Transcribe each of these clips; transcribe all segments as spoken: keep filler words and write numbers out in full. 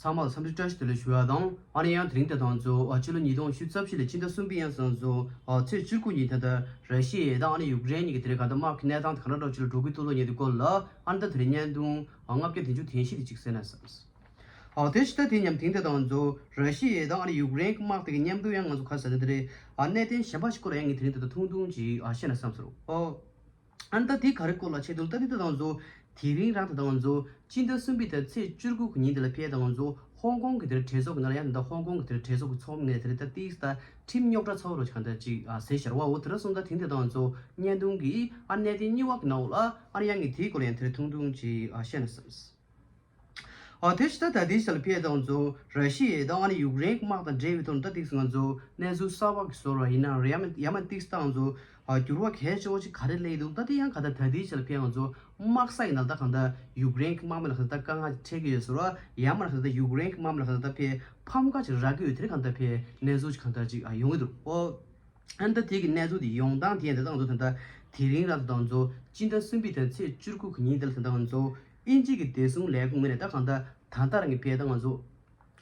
ཚང་མ་ལ་འཚམས་འདྲི་བཀྲ་ཤིས་བདེ་ལེགས་ཞུ་ཡ་དང་། ཨ་ནི་ཡང་དེ་རིང་དེ་དང་ཚོ་ཨ་ཕྱི་ལོ་ཉིས་སྟོང་ཉི་ཤུ་རྩ་བཞི་ལོའི་ཕྱི་ཟླ་གསུམ་པའི་ཡང་སང་ཚོ་ཨ་ཚེས་བཅུ་དགུ་ཉིན་ད་ལྟ་ར་ཤི་ཡ་དང་ཨ་ནི་ཡུཀ་རེན་གཉིས་ཀྱི་དེ་རིང་ག་ད་དམག་གི་གནས་སྟངས་དེ་ག་འདྲ་འདྲ་ཅིག་ལ་འགྲོ་གི་འདུག་ལ་ཉེ་དུ་སྐོར་ལ་ཨ་ནི་ད་དེ་རིང་བརྙན་ཐུང་ཨ་ལྔ་བརྒྱ་བདུན་ཅུ་དོན་བཞི་དེ་ཅིག་གསན་ན་བསམས། ཨ་དེ་ཕྱི་ཟླ་དེ་མཉམ་དེང་དེ་དང་ཚོ་ར་ཤི་ཡ་དང་ཨ་ནི་ཡུཀ་རེན་གྱི་དམག་དེ་གི་མཉམ་དུ་ཡང་ང་ཚོ་ཁ་ས་དེ་དེ་རིང་ཨ་གནད་དོན་གཞན་པ་ཞིག་སྐོར་ལ་ཡང་ངས་དེ་རིང་ད་ལྟ་ཐུང་ཐུང་ཅིག་ཨ་བཤད་ན་བསམས་སོང་། ཨོ། ཨ་ནི་ད་དེ་ག་རེ་སྐོར་ལ་བཤད་འདུག་ད་དེ་ད་དང་ཚོ་དེ་རིང་རང་ད་དང་ཚོ་སྤྱི་ཟླ་གསུམ་པའི་ད་ཚེས་བཅུ་དགུ་གི་ཉིན་དེ་ལ་ཕེབས་དང་ཚོ་ཧོང་ཀོང་གི་དེར་གྲོས་ཚོགས་ཀྱི་ནང་ལ་ཡང་ད་ཧོང་ཀོང་གི་དེར་གྲོས་ཚོགས་ཀྱི་ཚོགས་མི་ངས་དེར་ད་ཏིག་ད་ཁྲིམས་རྙོག་དྲ་ཚ་བོ་རོ་ཅིག་གང་ད་ཅིག་ཨ་ཟེར་ཤར་བ་འོ་དེ་ར་སོང་ད་དེང་དེ་དང་ཚོ་བརྙན་ཐུང་གི་ཨ་གནད་དོན་གཉིས་པ་གི་ནང་ལ་ཨ་ནི་ཡང་ངས་དེའི་སྐོར་ལ་ཡང་དེར་ཐུང་ཐུང་ཅིག་ཨ་བཤད་ན་བསམས། ཨ་དེ་ཕྱི་ད་ད་དེ་ཤལ་ཕེ་དང་ཚོ་ར་ཤི་ཡ་དང་ཨ་ནི་ཡུཀ་རེན་དམག་དང་འབྲེལ་བའི་ཐོག་ནས་ད་ཏིག་ང་ཚོ་གནས་ཚུལ་གསར་པ་གི་བཟོ་ར་ཡིན་ན་རེ་ཡ་མ་ཡ་མ་ཏིག་དང་ཚོ་ཨ་འགྱུར་བ་གལ་ཆེ་བོ་ཅིག་ག་རེ་སླེབས་འདུག་ད་དེ་ཡང་ག་ད་ད་དེ་ཤལ་ཕེ་ང་ཚོ་དམག་ས་ཡིན་ན་ད་གང་ད་ཡུཀ་རེན་དམག་མི་ལ་གང་ད་དཀའ་ངལ་འཕྲད་ཀྱི་ཡོད་ཟེར་བ་ཡ་མ་ལ་གང་ད་ཡུཀ་རེན་དམག་མི་ལ་གང་ད་ཕེ་ཕམ་ཁ་ཅིག་རག་གི་ཡོད་དེ་གང་ད་ཕེ་གནས་ཚུལ་ཅིག་གང་ད་ཅིག་ཨ་ཡོང་གི་འདུག་ཨོ། ཨ་ནི་ད་དེ་གི་གནས་ཚུལ་དེ་ཡོང་སྟངས་དེ་ཡང་དེ་དང་ཚོ་ད་ལྟ་དེ་རིང་ར་དང་ཚོ་སྤྱི་ཟླ་གསུམ་པའི་དེ་ཚེས་བཅུ་དགུ་གི་ཉིན་དེ་ལ་ད་ལྟ་ང་ཚོ་དབྱིན་ཇི་གི་བདེ་སྲུང་ལས་ཁུངས་ངོས་ནས་ད་གང་ལྟར་ད་ལྟ་རང་གི་ཕེ་ད་ང་ཚོ་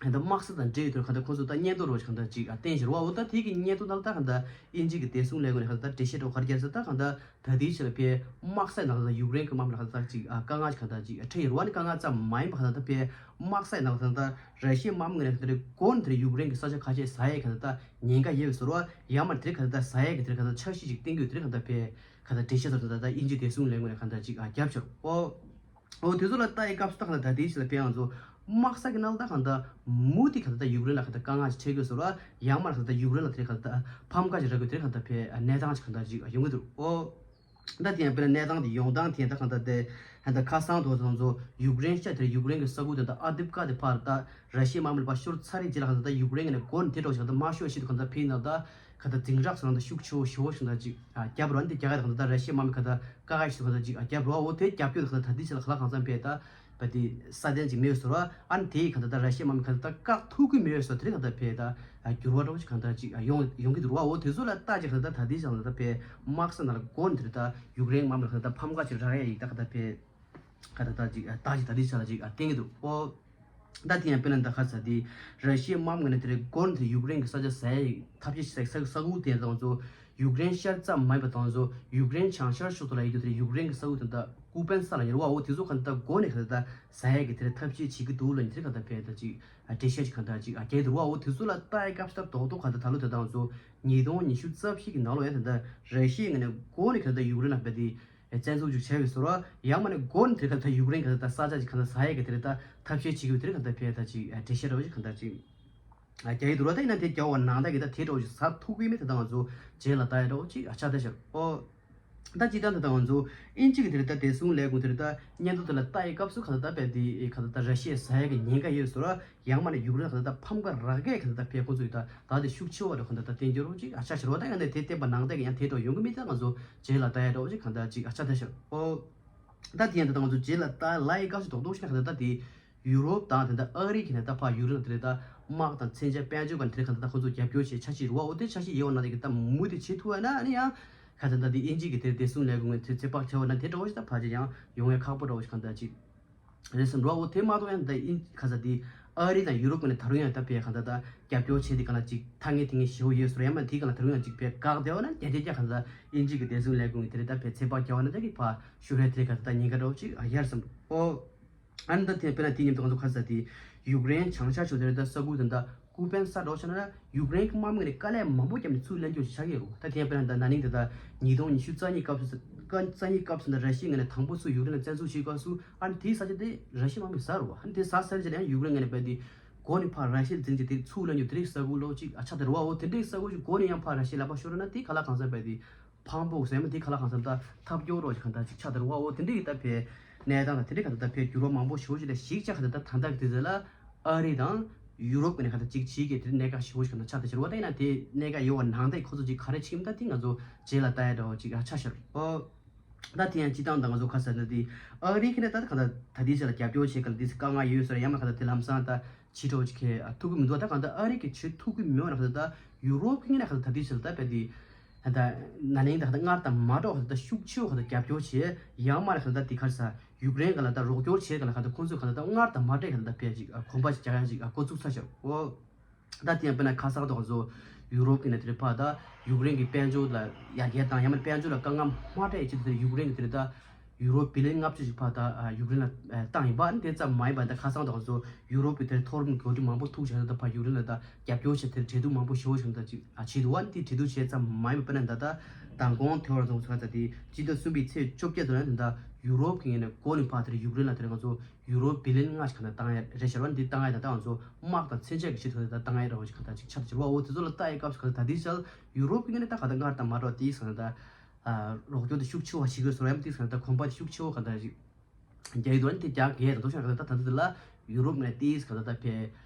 ད་དམག་ས་དང་འབྲེལ་ཡོད་དུ་གང་ལྟར་ཁོང་ཚོ་ད་སྙན་ཐོ་རོ་གང་ལྟར་ཅིག་བསྟན་ཞིག་རོ། འོ་ད་དེ་གི་སྙན་ཐོ་ད་ལྟ་གང་ལྟར་དབྱིན་ཇི་གི་བདེ་སྲུང་ལས་ཁུངས་ནས་གང་ལྟར་འགྲེལ་བཤད་རོ་ག་རེ་བརྒྱབ་ཟེར་ད་གང་ལྟར་ད་དེའི་ཆེད་ལ་ཕེ་དམག་ས་ནང་ལ་ཡུཀ་རེན་གི་དམག་མི་ལ་གང་ལྟར་ཅིག་དཀའ་ངལ་གང་ལྟར་ཅིག་འཕྲད་ཡོད་རོ། ཨ་ནི་དཀའ་ངལ་ཙམ་མ་ཡིན་པ་གང་ལྟར་ཕེ་དམག་ས་ནང་ལ་གང་ལྟར་ར་ཤི་ཡའི་དམག་མི་ངོས་ནས་དེ་འདྲའི་སྒོ་ནས་དེ་འདྲའི་ཡུཀ་རེན་གྱི་ས་ཆ་ཁ་ཤས་ཟ་ཡས་ག་ད་ལྟ་ཉེན་ཁ་ཡོད་པའི་བཟོ་འདྲ་ཡང་མ་དེ་ག་ད་ལྟ་ཟ་ཡས་ཀྱི་དེ་ག་ད་ལྟ་འཆར་གཞི་ཅིག་བཏིང་གི་ཡོད་དེ་ག་ད་ལྟ་ཕེ་ག་ད་འགྲེལ་བཤད་ཚོ་ད་ལྟ་དབྱིན་ཇི་བདེ་སྲུང་ལས་ཁུངས་ནས་ག་ད་ལྟ་ཅིག་རྒྱབ་ཆོག་ཨོ། ཨོ་དེ་ཚོ་ལ་ལྟ་ཡི་སྐབས་སུ་ད་ག་ད་ད་དེའི་ཕྱི་ལ་ཕེ་ང་ཚོ་དམག་ས་གི་ནང་ལ་ད་ག་ད་མུ་དེ་ག་ད་ལྟ་ཡུཀ་རེན་ལ་ག་ད་དཀའ་ངལ་ཅིག་འཕྲད་གི་ཡོད་བཟོ་འདྲ་ཡང་མ་ག་ད་ལྟ་ཡུཀ་རེན་ལ་དེ་ག་ད་ལྟ་ཕམ་ཁ་ཅིག་རག་གི་དེ་ག་ད་ལྟ་ཕེ་གནས་སྟངས་ཅིག་ག་ད་ཅིག་ཡོང་གི་འདུག་ཨོ། ད་དེ་ཡང་དཔེར་ན་གནས་སྟངས་དེ་ཡོང་སྟངས་དེ་ད་གང་ལྟར་དེ་ད་ཁ་སང་དུ་ཚང་ཚོ་ཡུཀ་རེན་ཤ་དེར་ཡུཀ་རེན་གྱི་ས་ཁུལ་དེ་ད་ཨ་དིབ་ཀ་དེ་ཕར་ད་ར་ཤི་ཡའི་དམག་མི་ལ་ཕར་ཤོར་ཚར་རེད་རྗེས་ལ་གང་ལྟར་ད་ཡུཀ་རེན་གྱི་ནས་སྒོ་ནས་དེ་འགྲོ་ཞིག་ད་མ་ཤོར་ཞིག་ཏུ་གང་ལྟར་ཕིན་ན་ད་ག་ད་འཛིང་རགས་སུ་ད་ཤུགས་ཆེ་བོ་ཞེ་བོ་ཞིག་ད་ཅིག་རྒྱབ་རོགས་འདི་རྒྱ་གར་གང་ལྟར་ད་ར་ཤི་ཡའི་དམག་མི་ག་ད་དཀའ་ངལ་ཞིག་ད་ཅིག་རྒྱབ་རོགས་འོ་དེ་རྒྱབ་སྐྱོར་གང་ལྟར་ད་འདི་ཞིག་ལ་ག་ལ་གང་འཚམ་ཕེ་ད། བ་དེ་སྲ་བརྟན་ཅིག་མེད་སོར་བ་ཨ་ནི་དེ་ག་ད་ད་ར་ཤི་ཡའི་དམག་མི་ག་ད་ད་བཀག་ཐུབ་ཀྱི་མེད་སོར་དེ་རིང་ག་ད་ཕེ་ད་འགྱུར་བ་འགྲོ་ཞིག་ག་ད་ཅིག་ཡོང་ཡོང་གི་འདུག་བ། འོ་དེ་ཚོ་ལ་ལྟ་ཅིག་ག་ད་ད་དེ་ཞག་ལ་ད་ཕེ་དམག་ས་ནང་ལ་སྒོ་ནས་དེ་རིང་ད་ཡུཀ་རེན་དམག་མི་ལ་ག་ད་ཕམ་ཁ་ཅིག་རག་ཡ་ཡིག་ད་ག་ད་ཕེ་ག་ད་ད་ཅིག་ད་ཅིག་ད་དེ་ཞག་ལ་ཅིག་བསྟན་གི་འདུག་ཨོ། ད་དེ་ཡང་དཔེར་ན་ད་ག་ས་དེ་ར་ཤི་ཡའི་དམག་མི་ནས་དེ་རིང་སྒོ་ནས་དེ་ཡུཀ་རེན་གི་ས་ཆ་ཟ་ཡ་ཡིག་ཐབས་ཤེས་ཤིག་ས་ས་ས་ཁུལ་དེ་དང་ཚོ་ཡུཀ་རེན་ཤར་ཙམ་མ་ཡིན་པ་དང་ཚོ་ཡུཀ་རེན་བྱང་ཤར་ཕྱོགས་སུ་ལ་ཡོད་དུས་དེ་ཡུཀ་རེན་གྱི་ས་ཁུལ་དེ་འདྲ་ཀུ་པན་ས་ལ་ཡོད་རེད་བ། འོ་དེ་ཚོ་ག་འདྲ་སྒོ་ནས་ག་འདྲ་ཟ་ཡས་ཀྱི་དེ་འདྲ་ཐབས་ཤེས་བྱེད་ཀྱི་འདུག་ལ་ནི་དེ་ག་འདྲ་བས་ད་ཅིག་འགྲེལ་བཤད་ཅིག་ག་འདྲ་ཅིག་རྒྱག་འདུག་བ། འོ་དེ་ཚོ་ལ་ལྟ་ཡས་སྐབས་སུ་ད་རྡོག་རྡོག་ག་འདྲ་ད་ལོ་དེ་དང་ཚོ་ཉིས་སྟོང་ཉི་ཤུ་རྩ་བཞི་གི་ནང་ལོ་ཡང་དེ་འདྲ་ར་ཤི་ཡའི་ངོས་ནས་སྒོ་ནས་ག་འདྲ་ཡུཀ་རེན་ལ་བས་དེ་བཙན་འཛུལ་ཅིག་བྱས་པའི་བཟོ་འདྲ་ཡང་མ་ནས་སྒོ་ནས་དེ་ག་འདྲ་ཡུཀ་རེན་ག་འདྲ་ས་ཆ་ཅིག་ག་འདྲ་ཟ་ཡས་ཀྱི་དེ་འདྲ་ད་ཐབས་ཤེས་བྱེད་ཀྱི་ཡོད་དེ་ག་འདྲ་བས་ད་ཅིག་འགྲེལ་བཤད་འདྲ་བོ་ཅིག་ག་འདྲ་ཅིག་རྒྱ་ཡི་དུ་ར་ད་ཡིན་ན་དེ་རྒྱ་བ་ནང་ད་གི་ད་དེ་འདྲ་བོ་ཞིག་ཟ་ཐུབ་ཀྱི་མེད་དེ་དང་ང་ཚོ་རྗེས་ལ་ལྟ་ཡ་འདྲ་བོ་ཅིག་ཨ་ཆགས་བསྡད་ཤག་ཨོ། ད་ཅི་ད་ད་དང་ང་ཚོ་ཨིན་ཇི་གི་དེ་རེད་ད་བདེ་སྲུང་ལས་ཁུངས་དེ་རེད་ད་སྙན་ཐོ་དེ་ལ་ལྟ་ཡི་སྐབས་སུ་ག་ད་ད་བས་དེ་ག་ད་ད་ར་ཤི་ཡ་ཟ་ཡ་གི་ཉེན་ཁ་ཡོད་ཟེར་ར་ཡང་མ་ནས་ཡུཀ་རེན་ག་ད་ད་ཕམ་ཁ་རག་གས་ག་ད་ད་བས་ཁོ་ཚོ་ཡི་ད་ད་དེ་ཤུགས་ཆེ་བ་རེད་ག་ད་ད་བསྟན་རྒྱུ་རོ་ཅིག་ཨ་ཆགས་ཤག་རོ། ད་ཡང་ནས་དེ་བསྟན་པ་ནང་ད་གི་ཡང་དེ་འདྲ་ཡོང་གི་མེད་ད་ང་ཚོ་རྗེས་ལ་ལྟ་ཡ་འདྲ་བོ་ཅིག་ག་ད་ཅིག་ཨ་ཆགས་བསྡད་ཤག་ཨོ། ད་དེ་ཡང་ད་ད་ང་ཚོ་རྗེས་ལ་ལྟ་ལ་ཡི་སྐབས་སུ་རྡོག་རྡོག་ཞིག་ན་ག་ད་ད་དེ། ཡུ་རོབ་དང་དེ་འདྲ་ཨ་རི་གི་ནས་ད་ཕར་ཡུ་རོབ་དེ་འདྲ་ད་དམག་དང་མཚོན་ཆ་དཔལ་འབྱོར་ག་དེ་འདྲ་ག་ད་ད་ཁོ་ཚོ་རྒྱབ་སྐྱོར་བྱེད་འཆར་གཞི་རེད་བ། འོ་དེ་འཆར་གཞི་ཡོད་བ་ན་དེ་གི་ད་མུ་མཐུད་བྱེད་ཐུབ་བ་ན་ཨ་ནི་ཡང་ག་ད་ད་དེ་དབྱིན་ཇི་གི་དེ་བདེ་སྲུང་ལས་ཁུངས་ངོས་ཚོད་ཚོད་དཔག་བྱས་བ་ན་དེ་འདྲ་བོ་ཞིག་ད་ཕར་ཅིག་ཡང་ཡོང་ཡ་ཁག་པོ་འདྲ་བོ་ཞིག་ག་ད་ཅིག་རེད་བསམ་རོ། འོ་དེ་མ་གཏོགས་ཡང་ད་དབྱིན་ག་ས་དེ་ཨ་རི་དང་ཡུ་རོབ་ཀུན་ནས་ད་རུང་ཡང་ད་ཕེ་ག་ད་ད་རྒྱབ་སྐྱོར་བྱེད་དེ་ག་ན་ཅིག་ཐ་སྙད་དེ་ངས་ཞེ་བོ་ཡོད་ཟེར་ཡང་མ་དེ་ག་ན་ད་རུང་ཡང་ཅིག་ཕེ་བཀག་བསྡད་བ་ན་རྒྱ་རྒྱ་རྒྱ་ག་ད་དབྱིན་ཇི་གི་བདེ་སྲུང་ལས་ཁུངས་ངོས་དེ་རེད་ད་ཕེ་ཚོད་དཔག་བྱས་བ་ན་ད་གི་ཕར་ཤུ་རེ་དེ་ག་ད་ད་ཉེན་ཁ་འདྲ་བོ་ཅིག་ཨ་ཡར་བསམ་འོ། ཨ་ནི་ད་དེ་དཔེར་ན་དེ་མཉམ་དུ་ང་ཚོ་ཁ་ས་དེ་ཡུཀ་རེན་བྱང་ཤར་ཕྱོགས་དེར་ད་ས་ཁུལ་དེ་འདྲ་ཀུ་པན་ས་འགྲོ་ཆ་ན་ཡུཀ་རེན་གྱི་དམག་མི་ནས་དཀའ་ལས་མང་པོ་བརྒྱབ་ནས་ཚུར་ལེན་རྒྱུ་ཞིག་ཆགས་ཀྱི་ཡོད་རེད། ད་དེ་དཔེར་ན་ད་ན་ནིང་དེ་ད་ཉིས་སྟོང་ཉི་ཤུ་རྩ་གཉིས་སྐབས་སུ་རྩ་གཉིས་སྐབས་སུ་ད་ར་ཤི་ཡའི་ངོས་ནས་དང་པོ་ཚུར་ཡུཀ་རེན་ལ་བཙན་འཛུལ་བྱེད་སྐབས་སུ་ཨ་ནི་དེའི་ས་ཆ་དེ་ར་ཤི་དམག་མི་ཟ་རེད་བ། ཨ་ནི་དེ་ཟ་ཟེར་རྗེས་ལ་ཡང་ཡུཀ་རེན་ངོས་ནས་རྦད་དེ་སྒོ་ནས་ཕར་ར་ཤི་ཡ་འཛིང་རྗེས་དེ་ཚུར་ལེན་རྒྱུ་དེ་རིགས་ས་ཁུལ་ལོག་ཅིག་ཨ་ཆགས་དེ་རེད་བ། འོ་དེ་འདྲའི་ས་ཁུལ་ཅིག་སྒོ་ནས་ཡང་ཕར་ར་ཤི་ཡའི་ལག་པ་ཤོར་ན་དེ་ག་ལ་གང་འཚམ་རྦད་དེ། ཕངས་པོ་ཟེར་མ་དེ་ག་ལ་གང་འཚམ་ད་ཐབས་སྐྱོ་རོགས་ཀྱི་གང་ལྟར་ཅིག་ཆགས་དེ་རེད་བ། འོ་དེ་འདྲ་ཡི་ད་ཕེ་གནས་སྟངས་དང་དེ་འདྲའི་གང་ལྟར་ད་ཕེ་འགྱུར་བ་མང་པོ་ཞེ་པོ་ཅིག་ལ་ཞིག་ཆགས་ག་ད་ད་ད་ལྟ་གི་དུས་ཚོད་ལ་ཨ་རི་དང་ཡུ་རོབ་ཀྱི་ནས་གང་ལྟར་ཅིག་བྱེད་ཀྱི་དེ་གནད་འགག་ཞེ་པོ་ཞིག་གང་ལྟར་ཆགས་དེ་ཕྱིར་བ་ད་ཡིན་ན་དེ་གནད་འགག་ཡོད་བ་ནང་ད་ཁོ་ཚོ་ཅིག་ག་རེ་བྱེད་ཀྱི་ད་དེ་ང་ཚོ་རྗེས་ལ་ལྟ་ཡ་འདྲ་བོ་ཅིག་ཨ་ཆགས་ཤར་ཨོ། ད་དེ་ཡང་སྤྱི་བཏང་ད་ང་ཚོ་ཁ་ས་ད་དེ་ཨ་རི་གི་ནས་ད་གང་ལྟར་ད་དེ་ཕྱིར་ལ་རྒྱབ་སྐྱོར་བྱེད་ག་ལ་དེ་དཀའ་ངལ་ཡོད་ཟེར་ཡང་མ་གང་ལྟར་དེ་ལམ་སང་ད། བྱེད་འགྲོ་ཅིག་གི་ཐུབ་ཀྱི་མི་འདུག་ད་གང་ལྟར་ཨ་རི་གི་བྱེད་ཐུབ་ཀྱི་མི་འོང་ན་གང་ལྟར་ད་ཡུ་རོབ་ཀྱི་ངོས་ནས་གང་ལྟར་ད་དེ་ཕྱིར་ད་རྦད་དེ་ད་ན་ནིང་ད་གང་ལྟར་སྔར་དང་མ་འདྲ་བ་གང་ལྟར་ཤུགས་ཆེ་བ་གང་ལྟར་རྒྱབ་སྐྱོར་བྱེད་ཡང་མ་རེད་གང་ལྟར་དེ་ག་རེ་ཟ་ ཡུཀ་རེན་ག་ལ་ད་རོགས་སྐྱོར་བྱེད་ག་ལ་ག་ད་ཁོང་ཚོས་ག་ལ་ད་སྔར་དང་མ་འདྲ་ག་ལ་ད་ཕལ་ཅིག་གོམ་པ་ཞིག་རྒྱག་ཡ་ཞིག་འགོ་བཙུགས་ཚར་ཤག་འོ། ད་དེ་ཡང་དཔེར་ན་ཁ་སང་དང་ཚོ་ཡུ་རོབ་ཀྱི་ནས་དེ་རིང་ཕར་ད་ཡུཀ་རེན་གྱི་དཔལ་འབྱོར་ལ་ཡར་རྒྱས་དང་ཡང་མིན་དཔལ་འབྱོར་ལ་དཀའ་ངལ་མ་འཕྲད་ཡ་ཆེད་དུ་ཡུཀ་རེན་གྱི་དེ་རིང་ད་ཡུ་རོ་བི་ལིན་ལྔ་བཅུ་ཞིག་ཕར་ད་ཡུཀ་རེན་ལ་བཏང་ཡིན་པ། ཨ་ནི་དེ་ཙམ་མ་ཡིན་པ་ད་ཁ་སང་དང་ཚོ་ཡུ་རོབ་ཀྱི་དེ་མཐོ་རིམ་འགོ་ཁྲིད་མང་པོ་ཐུག་བྱས་ད་ཕར་ཡུཀ་རེན་ལ་ད་རྒྱབ་སྐྱོར་བྱས་དེར་འབྲེལ་གཏུག་མང་པོ་ཞེ་པོ་ཞིག་ད་ཅིག་བྱེད་འདུག་ཨ་ནི་དེ་འབྲེལ་གཏུག་བྱས་ཙམ་མ་ཡིན་པ་དཔེར་ན་ད་ད་མདང་དགོང་དེ་བར་དུ་ཚོ་ད་དེ་སྤྱི་ཟླ་གསུམ་པའི་ཚེས་བཅོ་བརྒྱད་དུ་ན་ད་ཡུ་རོབ་ཀྱི་ངོས་ནས་འགོ་ནས་ཕར་དེར་ཡུཀ་རེན་ལ་དེར་ང་ཚོ་ཡུ་རོ་བི་ལིན་ལྔ་ཞིག་ག་ད་བཏང་ཡ་རེད་ཤར་བ་འདི་བཏང་ཡ་ད་ད་ང་ཚོ་དམག་དང་མཚོན་ཆ་གི་ཆེད་དུ་ད་བཏང་ཡ་རེད་བ་ཞིག་ག་ད་ཅིག་ཆགས་ད་ཤར་བ། འོ་དེ་ཚོ་ལ་ལྟ་ཡ་སྐབས་སུ་ག་ད་ད་དེ་ཤར་ཡུ་རོབ་ཀྱི་ངོས་ནས་ད་ག་ད་སྔར་དང་མ་འདྲ་བ་དེ་ཞིག་ག་ད། རོགས་སྐྱོར་དེ་ཤུགས་ཆེ་བ་ཞིག་དགོས་སོ་ར་ཡང་ཏིག་ཟེར་ན་ད་གོམ་པ་དེ་ཤུགས་ཆེ་བ་ག་འདྲ་ཞིག་རྒྱག་ཡོད་དོ། ཨ་ནི་དེ་རྒྱག་གས་རེད་འདུག་ཤག་ག་ད་ད་ད་འདི་ལ་ཡུ་རོབ་ནས་ཏིག་ག་ད་ད་ཕེ་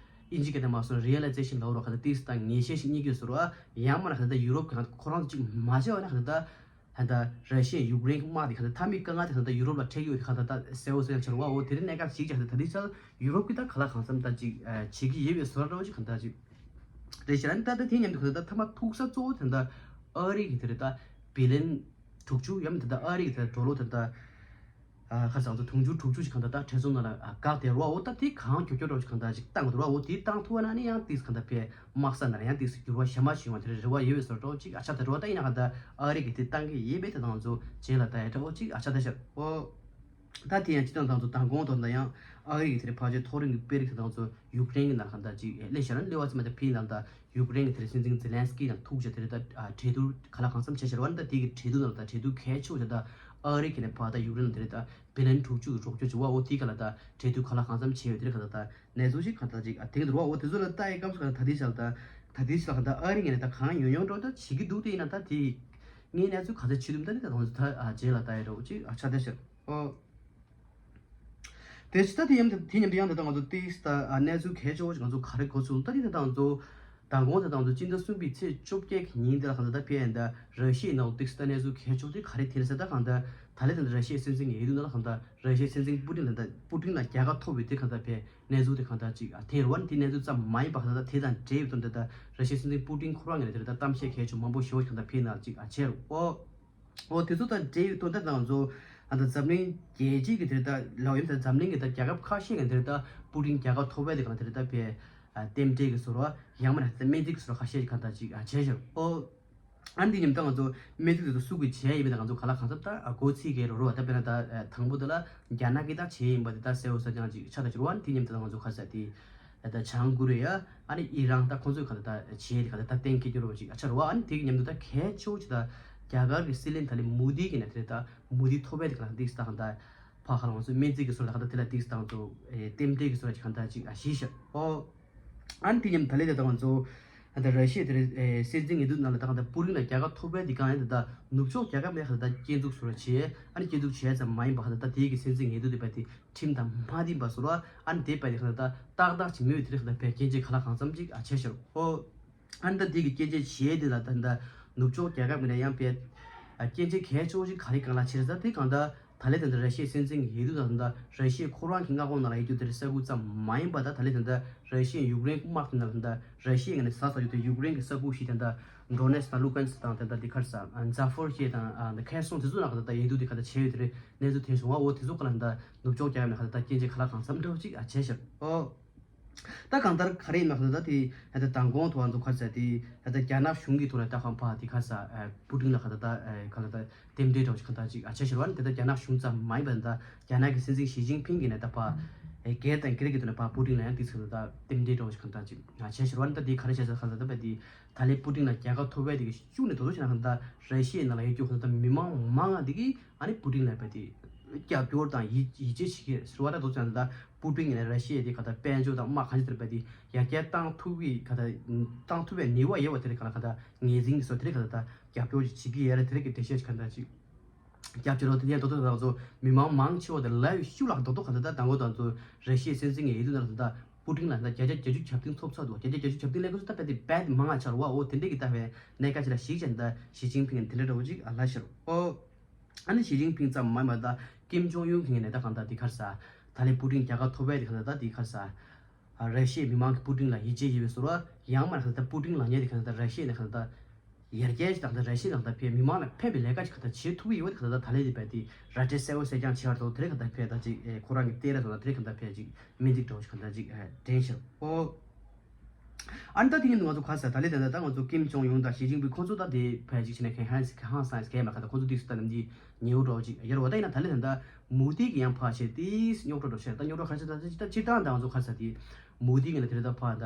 ཨིན་ཇི་སྐད་ནས་མ་སོང་རི་ཨེ་ལའི་ཛེ་ཤན་ལབ་རོགས་ག་ད་ཏིག་ད་ངེས་ཤེས་ཤིག་རྙེད་ཀྱི་ཡོད་སོ་ར། ཡང་མ་ན་ག་ད་ད་ཡུ་རོབ་ག་ཁོ་རང་ཅིག་མ་བྱས་བ་ན་ག་ད་ད་ད་ར་ཤི་ཡ་ཡུཀ་རེན་དམག་དེ་ག་ད་མཐའ་མའི་དཀའ་ངལ་དེ་ག་ད་ད་ཡུ་རོབ་ལ་འཕྲད་ཀྱི་ཡོད་དེ་ག་ད་ད་གསལ་བོ་གསལ་ཡང་ཆགས་རོགས། འོ་དེ་རིང་གནད་འགག་ཅིག་ཅག་ད་ད་ཏིག་ད་ཡུ་རོབ་ཀྱི་ད་ག་ལ་གང་འཚམ་ད་ཅིག་བྱེད་ཀྱི་ཡོད་པའི་བཟོ་འདྲ་བོ་ཅིག་ག་ད་ཅིག་རེད་ཤག་ཨ་ནི་ད་ད་དེ་མཉམ་དུ་ག་ད་ད་མཐའ་མ་ཐུག་ས་གཙོ་བོ་དེ་ད་ཨ་རི་གི་དེ་རེད་ད་བི་ལན་དྲུག་ཅུ་ཡང་མིན་ད་ལྟ་ཨ་རི་གི་དེ་ཌོ་ལར་དེ་ད་ཨ་ཁ་སང་ཚོ་དུང་ཕྱུར་དྲུག་ཅུ་ཞིག་གང་ད་ད་ཁྲལ་ཚོང་ནང་ལ་ཨ་བཀག་དེ་རོ། འོ་ད་དེ་གང་མགྱོགས་མགྱོགས་རོ་ཞིག་གང་ད་ཞིག་བཏང་དགོས་རོ། འོ་དེ་བཏང་ཐུབ་པ་ན་ནི་ཡང་ཏིག་གང་ད་ཕེ་དམག་ས་ནང་ཡང་ཏིག་འགྱུར་བ་ཞེ་མ་ཞིག་ཡོང་བ་དེ་རེད་བ་ཡོད་པའི་བཟོ་འདྲ་ཅིག་ཨ་ཆ་ད་རོ། ད་ཡིན་ན་གང་ད་ཨ་རི་གི་དེ་བཏང་གི་ཡོད་པའི་དེ་དང་ཚོ་རྗེས་ལ་ད་ཡ་འདྲ་བོ་ཅིག་ཨ་ཆ་ད་ཤར་འོ། ད་དེ་ཡང་སྤྱི་བཏང་དང་ཚོ་མདང་དགོང་དང་ད་ཡང་ཨ་རི་གི་དེ་རེད་ཕལ་ཆེར་མཐོ་རིམ་གྱི་དཔོན་རིགས་དེ་དང་ཚོ་ཡུཀ་རེན་གྱི་ནང་གང་ད་ཅིག་སླེབས་ཤག་ན་སླེབས་པ་ཙམ་མ་ད་ཕེ་ནང་ད་ཡུཀ་རེན་གྱི་དེ་རེད་སྲིད་འཛིན་ཛེ་ལན་སི་ཀི་དང་ཐུག་བྱས་དེ་རེད་ད་གྲོས་བསྡུར་ག་ལ་གང་འཚམ་བྱས་ཤར་བ་ན་ད་དེ་གི་གྲོས་བསྡུར་ནང་ད་གྲོས་བསྡུར་གལ་ཆེ་བོ་བྱས་ད་ཨ་རི་གི་ནས་ཕར་ད་ཡུཀ་རེན་ལ་དེ་རེད་ད་བི་ལན་དྲུག་ཅུ་གི་རོགས་སྐྱོར་བྱུང་བ། འོ་དེ་ག་ལ་ད་གྲོས་བསྡུར་ག་ལ་གང་འཚམ་བྱས་ཡོད་དེ་རེད་ག་ད་ད་གནས་ཚུལ་ཞིག་ག་ད་ཅིག་ཨ་དེ་གི་འདུག་བ། འོ་དེ་ཚོ་ལ་ལྟ་ཡི་སྐབས་སུ་ག་ད་ད་དེ་ཤར་ད་ད་དེ་ཤར་ག་ད་ཨ་རི་ངས་ནས་ད་གང་ཡོང་ཡོང་འགྲོ་ད་བྱེད་ཀྱི་འདུག་དེ་ཡིན་ན་ད་དེ་ངའི་གནས་ཚུལ་ག་ཚོད་ཆེ་དུམ་ད་དེ་ད་དང་ཚོ་ད་ཨ་རྗེས་ལ་ད་ཡ་འདྲ་བོ་ཅིག་ཨ་ཆ་ད་ཤར་འོ། དེ་ཕྱི་ད་དེ་ཡང་དེ་མཉམ་དུ་ཡང་དེ་དང་ང་ཚོ་ཏིག་ད་གནས་ཚུལ་གལ་ཆེ་བོ་ཞིག་ང་ཚོ་ག་རེ་གོ་ཚུལ་ད་དེ་དེ་དང་ང་ཚོ་ད་དགོང་དེ་དང་ང་ཚོ་སྤྱི་ཟླ་གསུམ་པའི་ཚེས་བཅོ་བརྒྱད་ཀྱི་ཉིན་དེ་ལ་གང་ལྟར་ད་ཕེ་ཡན་ད་ར་ཤི་ཡའི་ནང་ཏིག་ད་གནས་ཚུལ་གལ་ཆེ་བོ་དེ་ག་རེ་ཐེ་ལ་ས་ད་གང་ལྟར་ད་ལེ་དང་ར་ཤི་ཡའི་སྲིད་འཛིན་གྱི་འོས་བསྡུ་ནང་ལ་གང་ལྟར་ར་ཤི་ཡའི་སྲིད་འཛིན་པུ་ཏིན་ལ་ད་པུ་ཏིན་ལ་རྒྱལ་ཁ་ཐོབ་པའི་དེ་གང་ལྟར་ཕེ་གནས་ཚུལ་དེ་གང་ལྟར་ཅིག་ཨ་ཐེ་རུ་བ་ནི་དེ་གནས་ཚུལ་ཙམ་མ་ཡིན་པ་གང་ལྟར་དེ་དང་འབྲེལ་བའི་དོན་དེ་ད་ར་ཤི་ཡའི་སྲིད་འཛིན་པུ་ཏིན་ཁོ་རང་ངོས་ནས་དེ་ད་གཏམ་བཤད་གལ་ཆེ་བོ་མང་པོ་ཞེ་བོ་ཞིག་གང་ལྟར་ཕེ་ནང་ཅིག་ཨ་བྱས་རུ་ཨོ། འོ་དེ་ཚོ་དང་འབྲེལ་ཡོད་དོན་དག་དང་ཚོ་ཨ་ད་འཛམ་གླིང་རྒྱལ་སྤྱིའི་གི་དེ་ད་ལའོ་ཡིན་ད་འཛམ་གླིང་གི་ད་རྒྱལ་ཁབ་ཁ་ཤས་ཀྱི་དེ་ད་པུ་ཏིན་རྒྱལ་ཁ་ཐོབ་པའི་དེ་གང་དེ་ད་ཕེ་རྟེན་འབྲེལ་གི་བཟོ་འདྲ་ཡང་མིན་ན་ད་སྨན་རྩིས་གི་བཟོ་འདྲ་ཁ་ཤས་ཀྱི་གང་ད་ཅིག་བྱས་ཤག་ཨོ། ཨ་ནི་དེ་མཉམ་ད་ང་ཚོ་སྨན་རྩིས་དེ་ཚོ་སུ་གི་བྱས་ཡིན་པ་ད་ང་ཚོ་ག་ལ་གང་ཚབ་ད་གོ་ཚིག་གི་རོ་རོ་བ་ད་དཔེར་ན་ད་དང་པོ་དེ་ལ་རྒྱ་ནག་གི་ད་བྱས་ཡིན་པ་དེ་ད་གསལ་བོ་གསལ་རྐྱང་ཅིག་ཆགས་ད་ཅིག་རོ། ཨ་ནི་དེ་མཉམ་ད་ང་ཚོ་ཁ་ས་དེ། ད་བྱང་ཀོ་རི་ཡ་ཨ་ནི་ཨི་རན་ད་ཁོང་ཚོས་ག་ད་ད་བྱེད་དེ་ག་ད་ད་གཏན་འཁེལ་རྒྱུ་རོ་ཅིག་ཨ་ཆ་རོ་ཨ་ནི་དེ་གི་མཉམ་དུ་ད་གལ་ཆེ་བོ་ཅིག་ད་རྒྱ་གར་གི་སྲིད་བློན་ད་ལི་མུ་དི་གི་ནས་དེ་ད་མུ་དི་ཐོབ་པའི་དེ་ག་ད་འདིག་ད་ག་ད་ཕ་ཁ་ལ་ང་ཚོ་སྨན་རྩིས་ཀྱི་སོ་ད་ག་ད་དེ་ལ་འདིག་ད་ང་ཚོ་རྟེན་འབྲེལ་གྱི་སོ་ཅིག་ག་ད་ཅིག་ཨ་ཞིག་ཤ་ཨོ། ཨ་ནི་དེ་མཉམ་ད་ལི་དེ་ད་ང་ཚོ་ད་ར་ཤི་ཡ་དེ་རེད་སྲིད་འཛིན་འོས་བསྡུ་ནང་ལ་ད་ག་ད་པུ་ཏིན་ལ་རྒྱལ་ཁ་ཐོབ་པའི་དེ་གང་ཡང་དེ་ད་ནུབ་ཕྱོགས་རྒྱལ་ཁབ་ནས་ག་ད་ད་སྐྱོན་འཛུགས་སོ་ར་བྱེད་ཨ་ནི་སྐྱོན་འཛུགས་བྱས་ཙམ་མ་ཡིན་པ་ག་ད་ད་དེ་གི་སྲིད་འཛིན་འོས་བསྡུ་དེ་པ་དེ། ཁྲིམས་དང་མ་མཐུན་པ་བཟོ་ར་ཨ་ནི་དེ་པ་དེ་གང་ལྟར་ཏག་ཏག་ཅིག་མེད་པའི་དེ་རིགས་དང་བས་སྐྱོན་བརྗོད་ག་ལ་གང་འཚམ་ཅིག་ཨ་བྱས་ཤར་ཨོ། ཨ་ནི་ད་དེ་གི་སྐྱོན་བརྗོད་བྱས་དེ་ལ་ད་ད་ནུབ་ཕྱོགས་རྒྱལ་ཁབ་མི་ལ་ཡང་བས་སྐྱོན་བརྗོད་གལ་ཆེ་བོ་ཅིག་ག་རེ་གང་ལ་བྱེད་ས་དེ་གང་ལྟར་ད་ལེ་ད་ད་ར་ཤི་ཡའི་སྲིད་འཛིན་གྱི་འོས་བསྡུ་དང་ད་ར་ཤི་ཡའི་ཁོ་རང་གི་མངའ་ཁོངས་ནང་ལ་ཡོད་རྒྱུ་དེ་རིགས་ས་ཁུལ་ཙམ་མ་ཡིན་པ་ད་ད་ལེ་ད་ད་ར་ཤི་ཡའི་ཡུཀ་རེན་དམག་དེ་ནང་ད་ར་ཤི་ཡའི་ངོས་ནས་ཟ་ས་ཡོད་དེ་ཡུཀ་རེན་གྱི་ས་ཁུལ་ཞིག་ད་ད་ཌོ་ནེ་སི་དང་ལུ་ཀན་སི་དང་ད་ད་དེ་ཁར་ས་ཛ་ཧྥོར་ཤེ་དང་ཁེ་སོང་དེ་ཚོ་ནང་ད་ད་འོས་བསྡུ་དེ་ག་ད་བྱས་ཡོད་དེ་རེད། གནས་ཚུལ་དེ་བྱུང་བ་འོ་དེ་ཚོ་ག་ལ་ད་ནུབ་ཕྱོགས་རྒྱལ་ཁབ་ནས་ག་ད་ད་སྐྱོན་བརྗོད་ག་ལ་གང་འཚམ་འདྲ་བོ་ཅིག་ཨ་བྱས་ཤར་ཨོ། ད་གང་ལྟར་ག་རེ་ཡིན་ན་ག་ད་ད་དེ་ད་ད་མདང་དགོང་ཐོག་ང་ཚོ་ག་ས་དེ་ད་ད་རྒྱ་ནག་གཞུང་གི་ཐོག་ནས་ད་གང་ཕ་དེ་ག་ས་པུ་ཏིན་ལ་ག་ད་ད་ག་ལ་ད་རྟེན་འབྲེལ་འདྲ་བོ་ཅིག་ག་ད་ཅིག་ཨ་བྱས་ཤར་བ་ནི་དེ་ད་རྒྱ་ནག་གཞུང་ཙམ་མ་ཡིན་པ་ད་རྒྱ་ནག་གི་སྲིད་འཛིན་ཞི་ཅིན་ཕིང་གིས་ནས་ད་ཕ་སྒེར་དང་སྒེར་གྱི་ཐོག་ནས་ཕ་པུ་ཏིན་ལ་ཡང་དེ་ཚོ་ད་རྟེན་འབྲེལ་འདྲ་བོ་ཅིག་ག་ད་ཅིག་ཨ་བྱས་ཤར་བ་ནི་ད་དེ་ག་རེ་བྱས་ས་ག་ད་ད་ད་དེ། ད་ལན་པུ་ཏིན་ལ་རྒྱལ་ཁ་ཐོབ་པའི་དེ་གི་ཤུགས་ནས་དོ་དོ་ཞེ་ན་གང་ལྟར་ར་ཤི་ཡའི་ནང་ལ་ཡོད་རྒྱུ་གང་ལྟར་མི་མང་མང་ང་དེ་གི་ཨ་ནི་པུ་ཏིན་ལ་བས་དེ་རྒྱབ་སྐྱོར་དང་ཡིད་ཡིད་ཆེས་བྱེད་ཀྱི་ཟེར་བ་ད་དོ་ཞེ་ན་ད་པུ་ཏིན་ཡིན་ན་ར་ཤི་ཡའི་དེ་ག་ད་དཔལ་འབྱོར་དང་དམག་གང་ཅི་ལྟར་བས་དེ་ཡར་རྒྱས་བཏང་ཐུབ་ཀྱི་ག་ད་བཏང་ཐུབ་པའི་ནུས་པ་ཡོད་པ་དེ་རེད་ག་ལ་ག་ད་ངེས་འཛིན་གྱི་བཟོ་དེ་རེད་ག་ད་ད་རྒྱབ་སྐྱོར་ཅིག་བྱེད་ཀྱི་ཡོད་རེད་དེ་རེད་གི་འགྲེལ་བཤད་ཅིག་ག་ད་ཅིག་རྒྱབ་ཆེ་རོགས་དེ་ཡང་དོ་དོ་དང་ཚོ་མི་མང་མང་ཆེ་བ་དེ་ལ་ཡོད་ཤུགས་ལ་དོ་དོ་ག་ད་ད་དང་གོ་དང་ཚོ་ར་ཤི་ཡའི་སྲིད་འཛིན་གྱི་འོས་བསྡུ་ནང་ད་པུ་ཏིན་ལ་ད་བརྒྱ་ཆ་བརྒྱད་ཅུ་ཁྱབ་གདལ་ཐོབ་ཚར་འདུག་བརྒྱ་ཆ་བརྒྱད་ཅུ་ཁྱབ་གདལ་ལས་ཁུངས་སུ་ད་བས་དེ་བས་མང་ང་ཆར་བ་འོ་དེ་འདྲས་ཀྱི་ད་བས་གནད་འགག་ཅིག་ལ་གཞིགས་ཅན་ད་ཞི་ཅིན་ཕིང་དེ་འདྲ་འདྲ་བོ་ཅིག་ཨ་ལ་ཤར་འོ། ཨ་ནི་ཞི་ཅིན་ཕིང་ཙམ་མ་མ་ད་ཀིམ་ཇོང་ཡུན་གི་ནས་ད་གང་ད་དེ་ཁར་ས་ད་ལས་པུ་ཏིན་རྒྱལ་ཁ་ཐོབ་བས་དེ་གང་ད་ད་དེ་ཁར་ས་ར་ཤི་ཡའི་མི་མང་གི་པུ་ཏིན་ལ་ཡིད་ཆེས་ཡོད་པའི་ཟུར་བ་ཡང་མ་ད་པུ་ཏིན་ལ་ཉེ་དེ་གང་ད་ར་ཤི་ཡ་ནས་གང་ད། ཡར་རྒྱས་ཤིག་དང་ད་ར་ཤི་ཡ་དང་ད་ཕའི་མི་མང་ལ་ཕན་པའི་ལས་ཀ་ཅིག་ག་ད་བྱེད་ཐུབ་ཀྱི་ཡོད་ག་ད་ད་ལས་དེ་བས་དེ་ར་སྤྲོད་གསལ་བོ་གསལ་རྐྱང་བྱེད་པར་ཐོག་དེ་རེད་ག་ད་ཕའི་ད་ཅིག་ཁོ་རང་གི་ལྟས་ར་ཐོག་ད་དེ་རེད་ག་ད་ཕའི་ཅིག་མི་འགྲིག་འགྲོ་ཅིག་ག་ད་ཅིག་དྲན་ཤག་ཨོ། ཨ་ནི་ད་དེ་ཡིན་ང་ཚོ་ག་ས་ད་ལས་དེ་ད་ད་ང་ཚོ་ཀིམ་ཇོང་ཡུན་དང་ཞི་ཅིན་ཕིང་ཁོ་ཚོ་ད་དེ་ཕའི་ཅིག་བྱས་ན་ཁེ་ཧན་སི་ཁེ་ཧང་སང་སི་ཁེ་མ་ག་ད་ཁོ་ཚོ་དེ་སུ་ད་ནམ་གྱི་ཉེ་བོ་འགྲོ་ཅིག་ཡར་བ་ད་ཡིན་ན་ད་ལས་དེ་ད་མུ་དི་གི་ཡང་ཕ་ཤེ་དེ་རྙོག་དྲ་འགྲོ་ཤེ་ད་རྙོག་དྲ་ག་ཤེ་ད་ཅིག་ད་སྤྱིར་བཏང་ད་ང་ཚོ་ག་ས་དེ་མུ་དི་གི་ན་དེ་རེད་ད་ཕ་ད་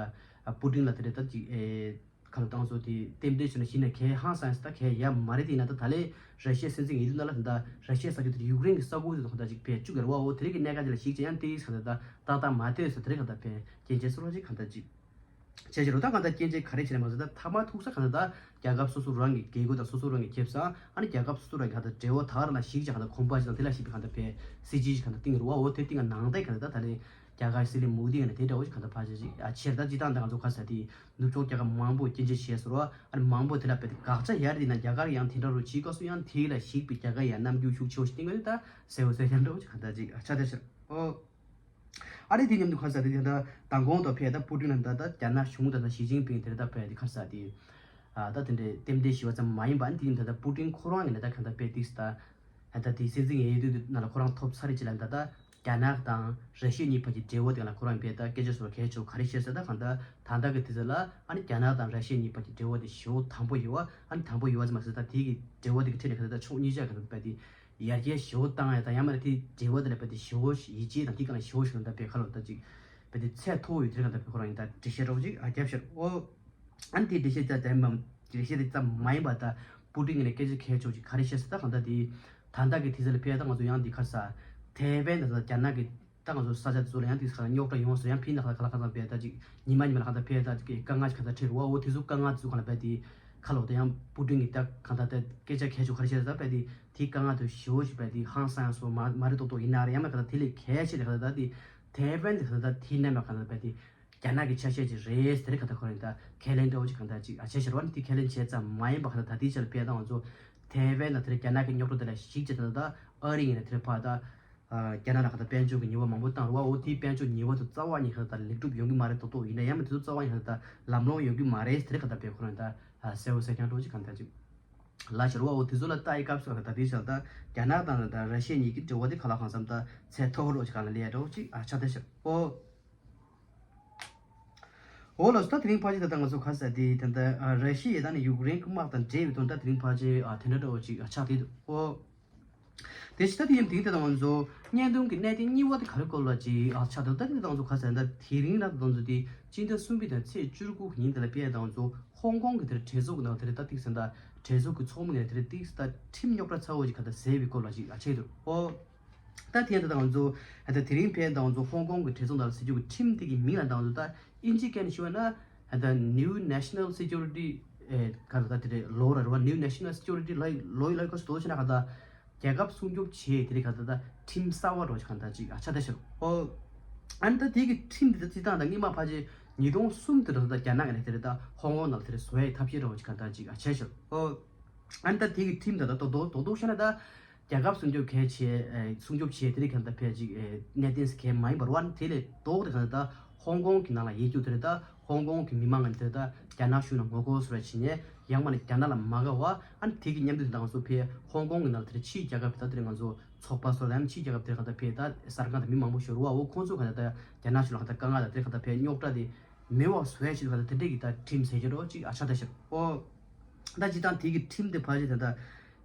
པུ་ཏིན་ལ་དེ་རེད་ད་ཅིག་ཨེ། ཁ་ལོ་ཏང་སོ་དེ་རྟེན་འབྲེལ་བྱུང་ན་གཞི་ནས་གལ་ཧང་སངས་ད་གལ་ཡ་མ་རེད་དེ་ཡིན་ན་ད་ད་ལས་ར་ཤི་ཡ་སྲིད་འཛིན་ཡིན་དུས་ན་ལ་ད་ར་ཤི་ཡ་ས་ཆ་དེར་ཡུཀ་རེན་གྱི་ས་ཁུལ་དེ་ཁོ་ད་ཅིག་ཕེ་བཅུག་ཡར་བ་འོ་དེ་རིགས་ཀྱི་གནད་འགག་དེ་ལ་ཞིག་ཅེ་ཡང་ཏིས་ཁ་ད་ད་ཏག་ཏག་མ་ལྟོས་སོ་དེ་རིགས་ཁ་ད་ཕེ་སྐྱེན་ཆེ་སོ་རོ་ཅིག་ཁ་ད་ཅིག་བྱས་ཕྱིར་རོ་ད་ཁ་ད་སྐྱེན་ཆེ་ག་རེ་བྱས་ནས་མ་ཟད་ད་ཐ་མ་ཐུག་ས་ཁ་ད་ད་རྒྱལ་ཁབ་སོ་སོ་རང་གི་རྒྱལ་སྒོ་དང་སོ་སོ་རང་གི་ཁེབས་ས་ཨ་ནི་རྒྱལ་ཁབ་སོ་སོ་རང་གི་ཁ་ད་འབྲེལ་བ་དག་ར་ལ་ཞིག་ཅེ་ཁ་ད་གོམ་པ་ཅིག་དང་དེ་ལ་ཞིག་པའི་ཁ་ད་ཕེ་སྲིད་ཇུས་ཅིག་ཁ་ད་ཏིང་རུ་བ་འོ་དེ་ཏིང་ང་ནང་ད་ཁ་ད་ད་ད་ལས། རྒྱ་གར་སྲིད་བློན་མོ་དི་ཡང་ན་དེ་འདྲ་བོ་ཞིག་གང་ལྟར་ཕལ་ཆེར་ཞིག་ཨ་ཆེར་ད་སྤྱི་བཏང་དང་ང་ཚོ་ག་ས་དེ་ནུབ་ཕྱོགས་རྒྱལ་ཁབ་མང་པོ་སྐྱོན་བརྗོད་བྱས་སོ་ར་ཨ་ནི་མང་པོ་དེ་ལ་བལྟས་ཏེ་དགག་བྱ་ཡར་དེ་ན་རྒྱ་གར་ཡང་དེ་འདྲ་རུ་བྱེད་དགོས་སུ་ཡང་དེ་ལ་ཞིག་པའི་རྒྱ་གར་ཡང་རྣམ་འགྱུར་ཤུགས་ཆེ་བོ་ཞིག་བསྟན་དགོས་ད་གསལ་བོ་གསལ་རྐྱང་འདྲ་བོ་ཞིག་གང་ལྟར་ཞིག་ཨ་ཆ་དེ་ཞིག་ཨོ། ཨ་རེ་དེ་མཉམ་དུ་ག་ས་དེ་ད་མདང་དགོང་དུ་ཕེ་ད་པུ་ཏིན་ལ་ད་ད་རྒྱ་ནག་གཞུང་ད་ད་ཞི་ཅིན་ཕིང་དེ་ད་ཕེ་དེ་ག་ས་དེ་ཨ་ད་དེ་འདྲའི་རྟེན་འབྲེལ་ཞི་བ་ཙམ་མ་ཡིན་པ་ཨ་ནི་དེ་ཡིན་ད་ད་པུ་ཏིན་ཁོ་རང་ཡིན་ན་ད་གང་ལྟར་ཕེ་དེ་ད། ད་ལྟ་དེ་སྲིད་འཛིན་ཡིན་དུས་ནང་ལ་ཁོ་རང་ཐོབ་ཚར་རེད་ཅེས་ལ་ད་ལྟ་རྒྱ་ནག་དང་ར་ཤི་ཡ་གཉིས་བར་གྱི་འབྲེལ་བ་དེ་ལ་ཁོ་རང་བས་ད་སྐད་ཆ་བཟོ་གལ་ཆེ་བ་ག་རེ་བཤད་ཟེར་ད་གང་ལྟར་ད་ལྟ་གི་དུས་ཚོད་ལ་ཨ་ནི་རྒྱ་ནག་དང་ར་ཤི་ཡ་གཉིས་བར་གྱི་འབྲེལ་བ་དེ་ཞེ་པོ་དམ་པོ་ཡོད་བ་ཨ་ནི་དམ་པོ་ཡོད་བ་ཙམ་མ་ཟད་ད་དེ་གི་འབྲེལ་བ་དེ་གི་ཁྲོད་ནས་གང་ལྟར་ད་ཕྱོགས་གཉིས་ཆ་གང་ལྟར་བས་དེ་ཡར་རྒྱས་ཞེ་པོ་བཏང་ཡ་ད་ཡང་མིན་ན་དེ་འབྲེལ་བ་དེ་ལ་བས་དེ་ཞེ་པོ་ཡིད་ཆེས་དང་དེ་གང་ལ་ཞེ་པོ་ཞིག་ད་བས་ཁ་ལོ་ད་ཅིག་བས་དེ་ཚད་མཐོ་བོ་ཡོད་དེ་གང་ལྟར་བས་ཁོ་རང་ཡིན་ད་འགྲེལ་བཤད་རོགས་ཅིག་ཨ་རྒྱབ་ཤར་ཨོ། ཨ་ནི་དེ་འགྲེལ་བཤད་ཙམ་ཙམ་མམ་འགྲེལ་བཤད་དེ་ཙམ་མ་ཡིན་པ་ད་པུ་ཏིན་གྱི་ནས་སྐད་ཆ་གལ་ཆེ་ཅིག་ག་རེ་བཤད་ཟེར་ད་གང་ལྟར་དེ་ད་ལྟ་གི་དུས་ཚོད་ལ་ཕེབས་ད་ང་ཚོ་ཡང་འདི་ག་རེ་ཟ་ཐའེ་ཝན་ད་ད་རྒྱ་ནག་གི་ད་ང་ཚོ་ས་ཆ་དེ་ཚོ་ལ་ཡང་དེ་ས་རྙོག་དྲ་ཡོང་ཟེར་ཡང་ཕིན་ད་ག་ལ་ག་ལ་ག་ལ་ཕེབས་ད་ཅིག་ཉི་མ་ཉི་མ་ལ་ག་ལ་ཕེབས་ད་ཅིག་དཀའ་ངལ་ཅིག་ག་ལ་འཕྲད་རུ་བ་འོ་དེ་ཚོ་དཀའ་ངལ་དེ་ཚོ་ག་ལ་ཕེབས་དེ་ཁ་ལོ་ད་ཡང་པུ་ཏིན་གྱི་ད་གང་ལྟར་ད་སྐད་ཆ་གལ་ཆེ་ག་རེ་བཤད་ད་ཕེབས་དེ་དེ་དཀའ་ངལ་དེ་ཞེ་པོ་ཞིག་ཕེབས་དེ་ཧང་སང་སོ་མ་མ་རེད་ཏོག་ཏོག་ཡིན་ན་རེད་ཡང་མ་ག་ལ་དེ་ལས་གལ་ཆེ་དེ་ག་ལ་ད་དེ་ཐའེ་ཝན་དེ་ག་ལ་ད་དེ་ནས་མ་ག་ལ་ཕེབས་དེ། རྒྱ་ནག་གི་ཆ་ཤས་ཅིག་རེད་དེ་རེད་ག་ད་ཁོ་རང་ད་ཁས་ལེན་འདྲ་བོ་ཅིག་གང་ལྟར་ཅིག་ཨ་བྱས་ཤར་བ་ནི་དེ་ཁས་ལེན་བྱས་ཙམ་མ་ཡིན་པ་ག་ད་ད་ལྟའི་ཆར་ཕེབས་དང་ང་ཚོ་ཐའེ་ཝན་ལ་དེ་རེད་རྒྱ་ནག་གི་རྙོག་དྲ་དེ་ལ་གཞིགས་བྱས་ད་ད་ཨ་རི་ཡིན་ན་དེ་རེད་ཕ་ད་རྒྱ་ནག་ལ་ག་ད་དཔལ་འབྱོར་གྱི་ཉེས་པ་མང་པོ་བཏང་རུ་བ་འོ་དེའི་དཔལ་འབྱོར་ཉེས་པ་དུ་རྩ་བ་ཉིད་ག་ད་ལེགས་གྲུབ་ཡོང་གི་མ་རེད་ཏོག་ཏོག་ཡིན་ན་ཡང་མ་དེ་ཚོ་རྩ་བ་ཉིད་ག་ད་ལམ་ལྷོང་ཡོང་གི་མ་རེད་དེ་རེད་ག་ད་ཕེབས་ཁོ་རང་ད་གསལ་བོ་གསལ་རྐྱང་འདྲ་བོ་ཅིག་གང་ལྟར་ཅིག་ལ་ཤར་བ་འོ་དེ་ཚོ་ལ་ལྟ་ཡི་སྐབས་སུ་ག་ད་དེའི་ཆར་ད་རྒྱ་ནག་དང་ད་ར་ཤི་ཡ་གཉིས་ཀྱི་འབྲེལ་བ་དེ་ག་ལ་གང་འཚམ་ད་ཚད་མཐོ་བོ་ཅིག་ག་ལ་ལས་འདྲ་བོ་ཅིག་ཨ་ཆ་ད་ཤར་འོ། འོ་ལགས་སོ། ད་དེ་རིང་ཕལ་ཆེར་ད་ལྟ་ང་ཚོ་ག་ས་དེ་ད་ལྟ་ཨ་ར་ཤི་ཡ་དང་ནི་ཡུཀ་རེན་གྱི་དམག་དང་འབྲེལ་བའི་དོན་ད་དེ་རིང་ཕལ་ཆེར་ཨ་དེ་འདྲ་འདྲ་བོ་ཅིག་ཨ་ཆགས་བསྡད་འདུག་འོ། དེ་ཕྱི་ད་དེ་ཡིན་དེ་ད་ང་ཚོ་བརྙན་ཐུང་གི་གནད་དོན་གཉིས་པ་དེ་ག་རེ་སྐོར་ལ་ཅིག་ཨ་ཆགས་འདུག་ད་དེ་ད་ང་ཚོ་ག་ས་ད་དེ་རིང་ལ་ད་ང་ཚོ་དེ་སྤྱི་ཟླ་གསུམ་པའི་དང་ཚེས་བཅུ་དགུ་གི་ཉིན་དེ་ལ་ཕེབས་ད་ང་ཚོ་ཧོང་ཀོང་གི་དེར་གྲོས་ཚོགས་ཀྱི་ནང་དེར་ད་ཏིག་ཟེར་ད་གྲོས་ཚོགས་ཀྱི་ཚོགས་མི་ནས་དེར་ཏིག་ཟེར་ད་ཁྲིམས་རྙོག་དྲ་ཚ་བོ་ཅིག་ག་ད་ཟེར་བའི་སྐོར་ལ་ཅིག་ཨ་ཆགས་འདུག་འོ། ད་དེ་ཡང་ད་ང་ཚོ་ད་དེ་རིང་ཕེབས་ད་ང་ཚོ་ཧོང་ཀོང་གི་གྲོས་ཚོགས་ནང་ལ་ཟེར་རྒྱུ་གི་ཁྲིམས་དེ་གི་མིང་ལ་ད་ང་ཚོ་ད་ཨིན་ཇི་སྐད་ནས་ཞུ་བ་ན་ད་New National Security ཨེ་ག་ད་ད་དེ་རེད་ལོ་ར་རེད་བ། New National Security Law ལོ་ཡི་ལོ་ཡི་སྐབས་སུ་དོ་ཆེ་ན་ག་ད་རྒྱལ་ཁབ་སྲུང་སྐྱོབ་བྱེད་དེ་རེད་ག་ད་ད་ཁྲིམས་གསར་བ་འགྲོ་ཆེ་ག་ད་ཅིག་ཨ་ཆ་ད་ཤར་ཨོ། ཨ་ནི་ད་དེ་གི་ཁྲིམས་དེ་ད་ཅི་ད་ད་སྔོན་མ་ཕལ་ཆེར་ཉིས་སྟོང་གསུམ་དེ་ར་ད་རྒྱ་ནག་གི་ནས་དེ་རེད་ད་ཧོང་ཀོང་ནང་ལ་དེ་རེད་བཟོ་ཡའི་ཐབས་ཤེས་འགྲོ་ཆེ་ག་ད་ཅིག་ཨ་ཆ་ཤར་ཨོ། ཨ་ནི་ད་དེ་གི་ཁྲིམས་དེ་ད་ད་དོ་དོ་དོ་ཤ་ན་ད། རྒྱལ་ཁབ་སྲུང་སྐྱོབ་གལ་ཆེ། ཨེ་སྲུང་སྐྱོབ་བྱེད་དེ་རིགས་གང་ལྟར་ཕལ་ཅིག་ཨེ་གནད་དོན་གལ་མ་ཡིན་པར་བར་དེ་ལས་ལྡོག་དེ་གང་ལྟར་ཧོང་ཀོང་གི་ནང་ལ་ཡོད་རྒྱུ་དེ་རེད་ད། ཧོང་ཀོང་གི་མི་མང་ང་དེ་རེད་ད་རྒྱ་ནག་གཞུང་ལ་ངོ་རྒོལ་བཟོ་བ་བྱེད་ནས་ཡང་མ་ནས་རྒྱ་ནག་ལ་མ་དགའ་བ། ཨ་ནི་དེ་གི་མཉམ་དུ་དེ་ང་ཚོ་ཕལ་ཧོང་ཀོང་གི་ནང་ལ་དེ་རེད་ཕྱིའི་རྒྱལ་ཁབ་དེ་ད་དེ་རེད་ང་ཚོ་ཚོགས་པ་སོགས་དང་ཕྱིའི་རྒྱལ་ཁབ་དེ་གང་ལྟར་ཕལ་ད་གསར་ཁང་དང་མི་མང་པོ་ཞོར་བ་འོ་ཁོང་ཚོ་གང་ལྟར་ད་རྒྱ་ནག་གཞུང་ལ་གང་ལྟར་དཀའ་ངལ་དང་དེ་གང་ལྟར་ཕལ་རྙོག་དྲ་དེ་མེད་པ་བཟོ་ཡ་ཆེད་དུ་གང་ལྟར་དེ་འདྲས་ཀྱི་ད་ཁྲིམས་ཟེར་གྱི་རོ་ཅིག་ཨ་ཆ་ད་ཤར་འོ། ད་སྤྱི་བཏང་དེ་གི་ཁྲིམས་དེ་ཕལ་ཆེར་ད་ལྟ་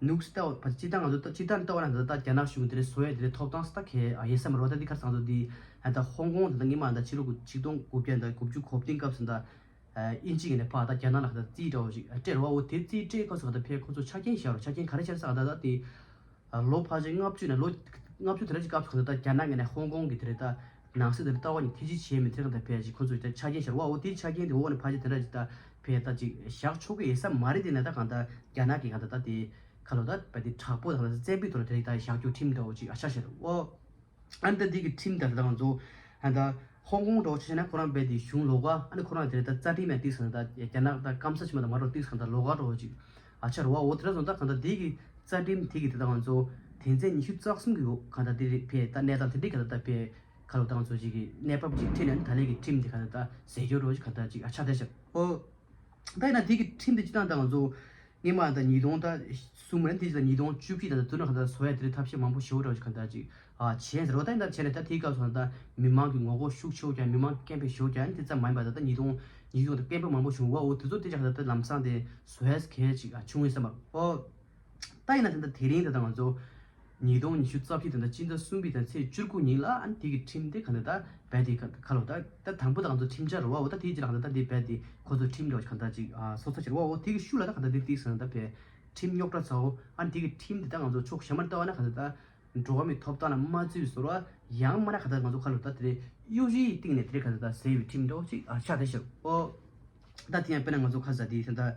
ནུག་སི་ལྟ་བ་ཕལ་ཆེར་སྤྱི་བཏང་ང་ཚོ་ད་སྤྱི་བཏང་ལྟ་བ་ན་ད་ལྟ་རྒྱ་ནག་གཞུང་དེ་རེད་བཟོ་ཡ་དེ་རེད་ཐོབ་ཐང་ས་ད་གས་ཨ་ཡེ་ས་མ་རོ་ད་འདི་ཁར་སང་ཚོ་འདི་ཨ་ད་ཧོང་ཀོང་ད་ལྟ་སྔོན་མ་ད་ཕྱི་ལོ་གཅིག་སྟོང་དགུ་བརྒྱ་ད་དགུ་བཅུ་གོ་བདུན་སྐབས་སུ་ད་ཨིན་ཇི་གི་ནས་ཕ་ད་རྒྱ་ནག་ལ་ད་རྩིས་འདྲ་བོ་ཞིག་སྤྲད་རོ་བ་འོ་དེ་རྩིས་སྤྲད་སྐབས་སུ་ད་ཕལ་ཁོ་ཚོ་ཆ་རྐྱེན་བཞག་རོ་ཆ་རྐྱེན་ག་རེ་བྱས་ས་ད་ད་དེ་ལོ་ཕལ་ཆེར་ལྔ་བཅུ་ནས་ལོ་ལྔ་བཅུ་དེ་འདྲ་ཅིག་སྐབས་སུ་ད་ལྟ་རྒྱ་ནག་གི་ནས་ཧོང་ཀོང་གི་དེ་རེད་ད་ནང་སྲིད་དེ་ལྟ་བ་ནི་ཐེ་ཇུས་བྱས་མི་ཐེ་ག་ད་ཕལ་ཆེར་ཁོ་ཚོ་ད་ཆ་རྐྱེན་ཤར་བ་འོ་དེའི་ཆ་རྐྱེན་དེ་འོག་ནས་ཕལ་ཆེར་དེ་འདྲ་ཅིག་ད་ཕལ་ད་ཅིག་བཞག་ཆོག་གི་ཡོད་ས་མ་རེད། དེ་ན་ད་གང་ད་རྒྱ་ནག་གི་གང་ད་ད་དེ་ཁ་ལོ་ད་བ་དེ་དྲག་པོ་དང་ད་བཙན་པོའི་ཐོག་ལ་དེ་རིགས་ད་བཞག་རྒྱུ་ཁྲིམས་འདྲ་བོ་ཅིག་ཨ་ཤ་ཤ་རེད་འོ། ཨ་ནི་ད་འདི་གི་ཁྲིམས་དང་ད་ང་ཚོ་ཨ་ད་ཧོང་ཀོང་འགྲོ་ཆ་ཤེ་ན་ཁོ་རང་བས་དེ་གཞུང་ལོགས་ཀ་ཨ་ནི་ཁོ་རང་དེ་ད་རྩ་ཁྲིམས་ཡང་ཏིག་སང་ད་རྒྱ་ནག་ད་སྐམ་ས་ཆེ་མ་ད་མ་འགྲོ་ཏིག་སང་ད་ལོགས་ཀ་འགྲོ་ཅིག་ཨ་ཆ་རུ་བ་འོ། དེ་ར་སོང་ད་གང་ད་འདི་གི་རྩ་ཁྲིམས་དེ་གི་དེ་ད་ང་ཚོ་དོན་ཚན་ཉི་ཤུ་རྩ་གསུམ་གི་འོག་གང་ད་འདི་རེད་ཕེ་ད་གནས་སྟངས་དེ་འདྲི་གང་ད་ད་ཕེ་ཁ་ལོ་ད་ང་ཚོ་ཅིག་གི་གནས་བབ་ཅིག་ཁྲིད་ནས་ད་ལས་གི་ཁྲིམས་དེ་གང་ད་ད་ཟེར་རྒྱུ་འགྲོ་ཅིག་གང་ད་ཅིག་ཨ་ཆ་ད་ཤ་འོ། ད་ཡིན་ན་འདི་གི་ཁྲིམས་དེ་ཅི་ད་ད་ང་ཚོ། སྔོན་མ་ད་ཉིས་སྟོང་ད་གསུམ་མིན་དེ་ད་ཉིས་སྟོང་བཅུ་བཞི་ད་ད་དུ་ན་ག་ད་བཟོ་ཡ་དེ་རིགས་ཐབས་ཤེས་མང་པོ་ཞེ་པོ་འདྲ་བ་ཞིག་ག་ད་ཅིག་ཨ་བྱས་ཟེར་བ་ད་ཡིན་ད་བྱས་ནས་ད་དེའི་སྐབས་སུ་ད་མི་མང་གི་ངོ་རྒོལ་ཤུགས་ཆེ་བོ་ཀྱང་མི་མང་སྐད་འབོད་ཞེ་པོ་ཀྱང་དེ་ཙམ་མ་ཡིན་པ་ད་ད་ཉིས་སྟོང་ཉིས་སྟོང་ད་སྐད་འབོད་མང་པོ་བྱུང་བ་འོ་དེ་ཚོ་དེ་ཅག་ག་ད་ད་ལམ་སང་དེ་བཟོ་ཡ་གལ་ཅིག་ཨ་བྱུང་ཡོད་བསམ་པ་ཨོ། ད་ཡིན་ན་དེ་འདྲ་དེ་རིང་དེ་ད་ང་ཚོ་ཉིས་སྟོང་ཉི་ཤུ་རྩ་བཞི་དེ་འདྲ་སྤྱི་ཟླ་གསུམ་པའི་དང་ཚེས་བཅུ་དགུ་ཉིན་ལ་ཨ་ནི་དེ་གི་ཁྲིམས་དེ་ག་འདྲ་ད་རྦད་དེ་ཁ་ཁ་ལོ་ད་ད་དང་པོ་ད་ང་ཚོ་ཁྲིམས་འཆར་རེད་བ་འོ་ད་དེའི་རྗེས་ལ་ག་འདྲ་ད་དེ་རྦད་དེ་ཁོ་ཚོ་ཁྲིམས་འདྲ་བ་ག་འདྲ་ཅིག་ཨ་བཟོ་ཚར་ཕྱིར་བ་འོ་དེ་གི་ཤུལ་ལ་ད་ག་འདྲ་དེ་ཏིག་སང་ད་བས་ཁྲིམས་རྙོག་དྲ་ཚ་བོ་ཨ་ནི་དེ་གི་ཁྲིམས་དེ་ད་ང་ཚོ་ཕྱོགས་གཞན་མར་ལྟ་བ་ན་ག་འདྲ་ད་འགྲོ་བ་མིའི་ཐོབ་ཐང་ལ་མ་བརྩི་བའི་བཟོ་འདྲ་ཡང་མ་ན་ག་འདྲ་ང་ཚོ་ཁ་ལོ་ད་དེ་གཡོ་ཇུས་སྟེང་ནས་དེ་ག་འདྲ་ད་ཟེར་བའི་ཁྲིམས་འདྲ་བ་ཅིག་ཨ་ཆགས་བསྡད་ཤག་འོ། ད་དེ་ཡང་དཔེར་ན་ང་ཚོ་ཁ་ས་དེ་ད་